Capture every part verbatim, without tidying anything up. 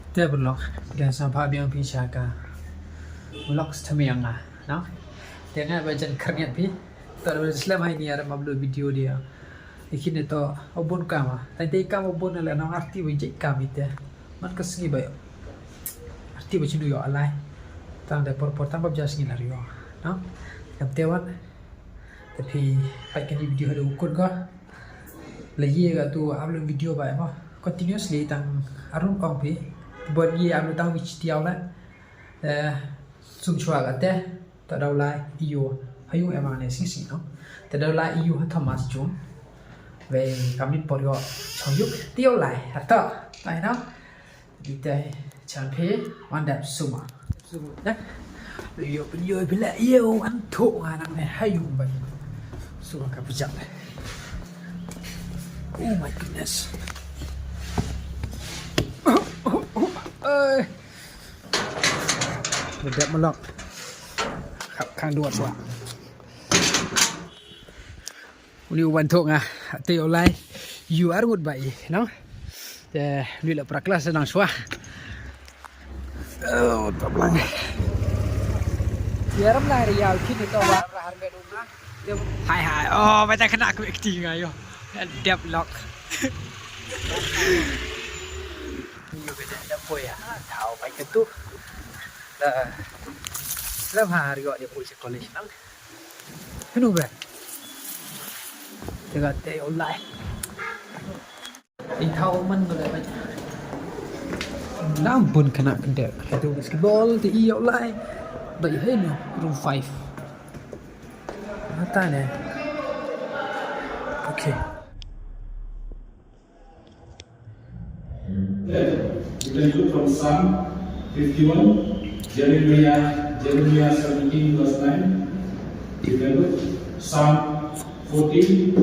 Te paralok, te sa pha biang phi sha ka vlog stamiang nga, no? Te nga ba jan khyrniat phi. Te ba slem hai ni ara mablu video dia. Ikin to obun kama. Te te kama obun le nong arti ba jek kami te. Man ka sngi ba. Arti ba chinu yo alai. Tang de por por tang ba ja sngi la rio, no? Kam te wan. Te phi pait kani video hadu kun ko. La ye ga tu upload video ba mo. Continuously tang arun kong phi. Bon ye upload tang wich tiaw la. Eh, sum chwa ga te. Ta daw lai iyo. Hayu emang ne sing sing no. Ta daw lai iyo ha Thomas Jung. Ve kamit por yo. Chong yuk tiaw lai. Hato. Tai no. Di te chan phi wan dap suma. Suma dah. Yo pun yo bila yo wan tu nganang ne hayu bai. Suma ka pejak deh. Oh my goodness. Eh. Dap melok. Khap khang dua suak. Uni u wan thok nga te u lai. You are good bai, no? Te uni la pra klas nang swa. Oh, ta blang. Ya ram la ri ya kini to wa ra har me dum na. Hai hai. Oh, ba ta kena aku acting ayo. Dep lok. Ni yo beda dep boy ya. Tau bai ketu. La. La ha ri yo dia boy college nang. Henu bre. Tega te online. Ithau man ko da bai. Lam pun kena kendek. Itu basketball te i online. Bai henu room five. Mata ne. Okay. You can look from Psalm fifty-one, Jeremiah, Jeremiah seventeen verse nine. You can look Psalm fourteen.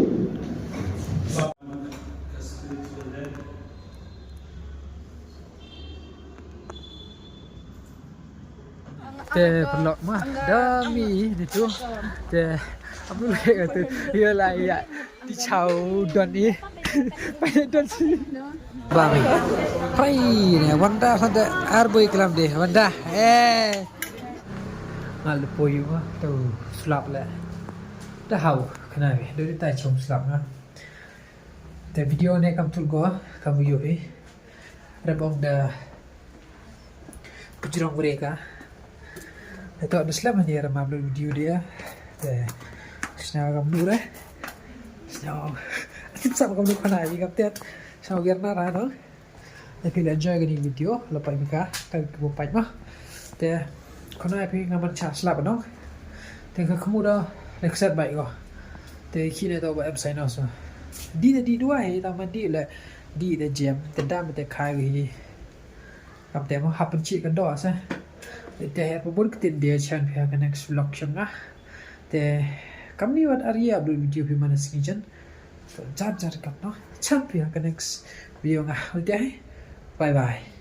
Psalm Te paralok ma da mi ni tu. Te amu le ka tu. Yo la ya. Ti chau don ni. Pai don si. Ba mi. Pai ne wanda sa da ar boy kelam de wanda. Eh. Ngal po yu ma tu slap le. Da hau kena wi. Do ta chom slap na. Te video ne kam tul go kam yu wi. Rep ong da pujrong mereka. Ito da slem ni rem upload video dia. Te sna kam dure. Sna. Atin sam kam dure khana wi kam tet. Sna gerna ra no. Te phi la enjoy kani video la pai mika ka ki bo pai ma. Te khana phi nga man cha slap no. Te ka khmu da next set bai go. Te ki ne to ba em sai no so. Di da di dua he ta ma di le. Di da jem te dam te khai wi. Kam te mo happen chi ka do sa. Te her pa bun ktin dia chan phi ha ka next vlog chang nga. Te kam ni wat aria upload video phi mana sngi jan. So jar jar kam no. Chan phi ha ka next video nga. Te bye bye.